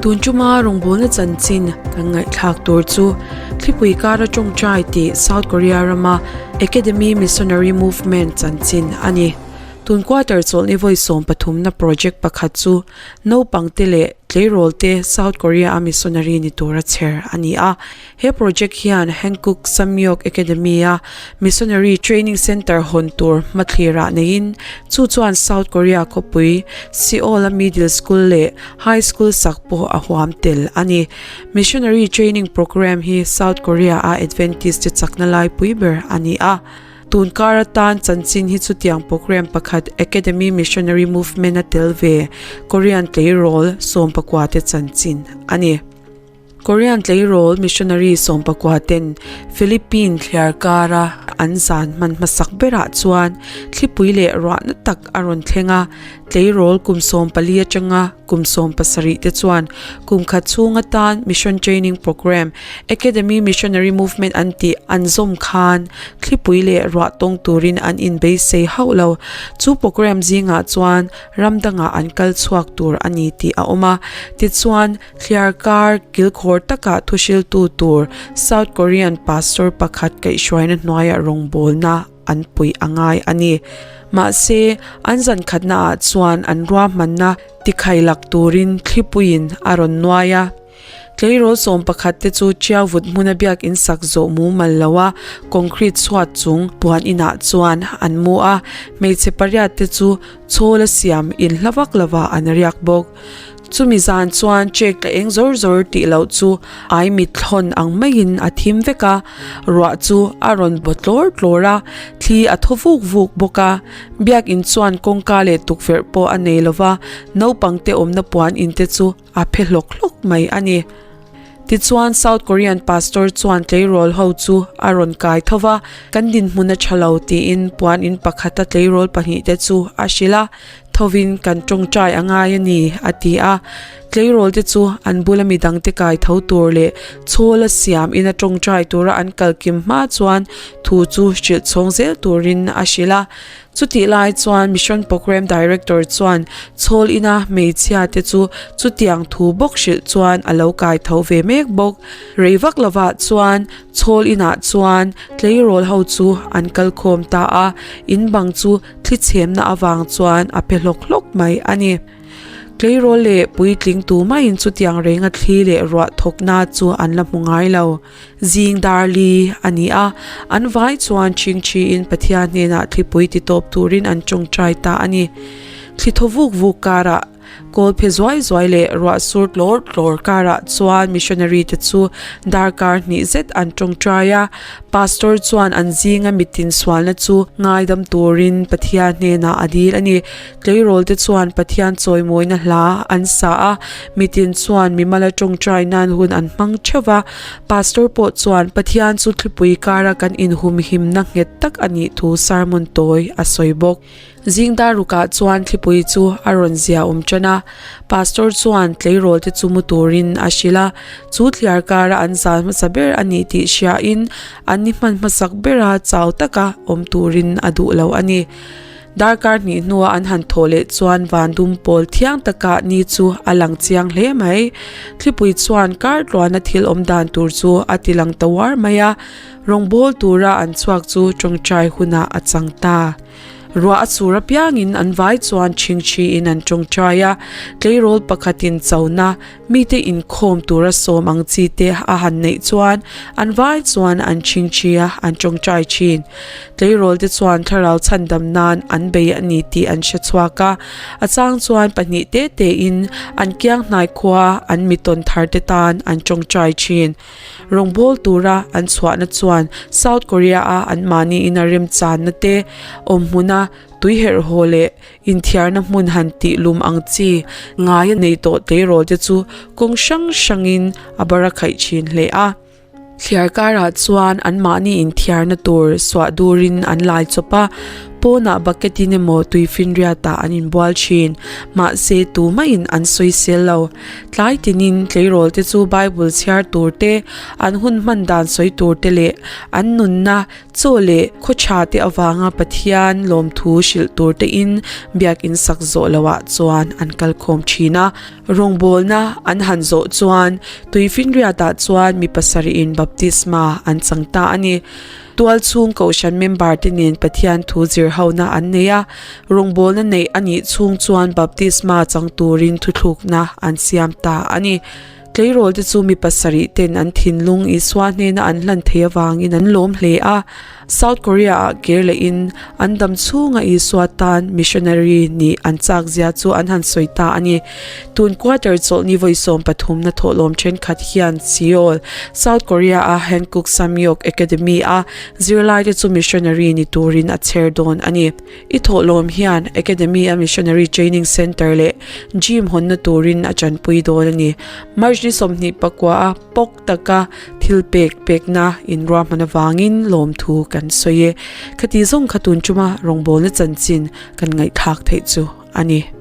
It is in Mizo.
Tun tuma rawngbawlna chanchin kan ngaihthlak tur chu Thlipui kara tawngtai tih South Korea rama Academy Missionary Movement chanchin a ni. Tun quarter chawlhni vawi sawmpathumna project pakhat chu naupangte leh tleirawlte South Korea a missionary ni tura chher a ni a. He project hian Hankook Samyok Academy a Missionary Training Center hawn tur hmathlirah neiin chu chuan South Korea khawpui Seoul a Middle School leh High School sak pawh a huam tel a ni. Missionary Training Program hi South Korea a Adventist te chakna laipui ber a ni a. Tun kar atan chanchin hi chutiang program pakhat Academy Missionary Movement a tel ve Korean tleirawl sawmpakua te chanchin a ni. Korean tleirawl missionary sawmpakua ten Philippine thliar kara an zan hman hmasak berah chuan thlipui leh ruahna tak a rawn thleng a, tleirawl kum 14 atanga kum 17 te chuan kum khat chhung atan Mission Training Program, Academy Missionary Movement an tih an zawm khan thlipui leh ruah tawng turin an inbeisei hauh lo. Chu program zingah chuan ram dangah an kal chhuak tur a ni tih a awm a, tichuan, Thliar kar kilkhawr takah thuhriltu tur South Korean pastor pakhat kaihhruaina hnuaiah rawngbawlna an puih a ngai a ni. Mahse, an zan khatnaah chuan an ruahmanna tikhailak turin thlipuiin a rawn nuai a. Tleirawl 11 te chu Chiauvut hmuna biakinn sak zawh mumal loa concrete chhuat chung puan inah chuan an mu a, hmeichhe pariat te chu chhawl a siam inhla vak lovah an riak bawk. Chumi zan chuan check ka eng zawr zawr tih loh chu ai mit thlawn ang maiin a thim vek a, ruah chu a rawn baw tlawr tlawr a, thli a thaw vuk vuk bawk a. Biakin chuan kawngka leh tukverh pawh a nei lova, naupang te awmna puan in te chu a phe hlawk hlawk mai a ni. Tichuan South Korean pastor chuan tleirawl ho chu a rawn kai tho va, kan dinhmun a tha lo tiin puan in pakhata tleirawl pahnihte chu a hrilh a. Thovin kan tawngtai a ngai a ni, a ti a. Tleirawl te chu an bula midangte kai tho tur leh chhawl a siam ina tawngtai tura an kal kim hma chuan thu chu hrilh chhawng zel turin a hrilh a. Chutih lai chuan Mission Program Director chuan chhawl ina hmeichhia te chu chutiang thu bawk hrilh chuan a lo kai tho ve mek bawk. Rei vak lovah chuan chhawl inah chuan tleirawl ho chu an kal khawm ta a, in bang chu Thli chhemna avang chuan a pe hlawk hlawk mai a ni. Tleirawl leh puitling tu maiin chutiang renga thli leh ruah thawkna chu an la hmu ngai lo. Zing dar li a ni a, an vai chuan chhingchhiin Pathian hnenah thlipui ti tawp turin an tawngtai ta a ni. Thli thaw vuk vuk karah. Kawl phe zuai zuai leh ruah sur tlawr tlawr karah chuan missionary te chu darkar hnih zet an tawngtai a, pastor chuan an zinga mitin sualna chu ngaidam turin Pathian hnenah a dil a ni. Tleirawl te chuan Pathian chawimawina hla an sa a, mitin chuan mimala tawngtai nan hun an hmang theuh va, pastor pawh chuan Pathian chu thlipui kara kan inhumhimna nghet tak a nih thu sermon tawi a sawi bawk. Zing dar rukah chuan thlipui chu a rawn zia awm tan a, Pastor chuan tleirawl te chu mu turin a hrilh a, chu thliar kara an zal hmasa ber a nih tih hriain an ni hman hmasak bera chau taka awm turin a duh lo a ni. Darkar hnih hnua an han thawh leh chuan van dum pawl thiang takah ni chu a lang chiang hle mai. Thlipui chuan kar tluana thil awm dan tur chu a ti lang ta uar mai a, rawngbawl tura an chhuak chu tawngtai hunah a chang ta. Ruah a chur apiangin an vai chuan chhingchhiin an tawngtai a, tleirawl pakhatin chona mite inkhawm tura sawm ang chi te a han neih chuan an vai chuan an chhingchhi a, an tawngtai thin. Tleirawl te chuan thlarau chhandam nan an bei a ni tih an hre chhuak a, a chang chuan pahnih te tein an kiang hnai khua an mi tawn thar te tan an tawngtai thin. Rawngbawl tura an chhuahna chuan South Korea-a anmahniin a remchanna te, awmhmuna tui herh haw leh inthiarna hmun han tih lum ang chi ngaia nei tawh tleirawl te chu kawng hrang hrangin a bar a khaih thin hle a. Thliar karah chuan anmahni inthiarna tur suah durin an lai chawp a, Pawnah bucket in emaw tuifinriatah an inbual thin. Mahse tumah-in an sawisel lo. Tlai tinin tleirawl te chu Bible chhiar tur te, an hun hman dan sawi tur te leh an nunna chaw leh khaw then. tha te avanga Pathian lawmthu hrilh tur te in biakin sak zawh loh ah chuan an kal khawm thin a. Rawngbawlna an han zawh chuan tuifinriat ah chuan mi pasarih in baptisma an chang ta a ni. Tual chhung kohhran member te nen Pathian thu zir hona an nei a, rawngbawlna neih a nih chhung chuan baptisma chang turin thuthlukna an siam ta a ni. Tleirawl te chu mi pasarih ten an thinlung Isua hnena an hlan thei avangin an lawm hle a. South Korea ah kir lehin an dam chhunga Isua tan missionary nih an chak zia chu an han sawi ta a ni. Tun quarter chawlhni vawi 13 na thawhlawm thenkhat hian Seoul, South Korea a Hankuk Samyok Academy a zirlai te chu missionary ni turin a chher dawn a ni. I thawhlawm hian Academy a Missionary Training Centre leh Gym hawnna turin a tanpui dawn a ni. March ni 24 a pawk taka thil pek pekna inruahman avangin lawmthu kan sawi e. Khati zawng kha tun chuma rawngbawlna chanchin kan ngaihthlak theih chu a ni.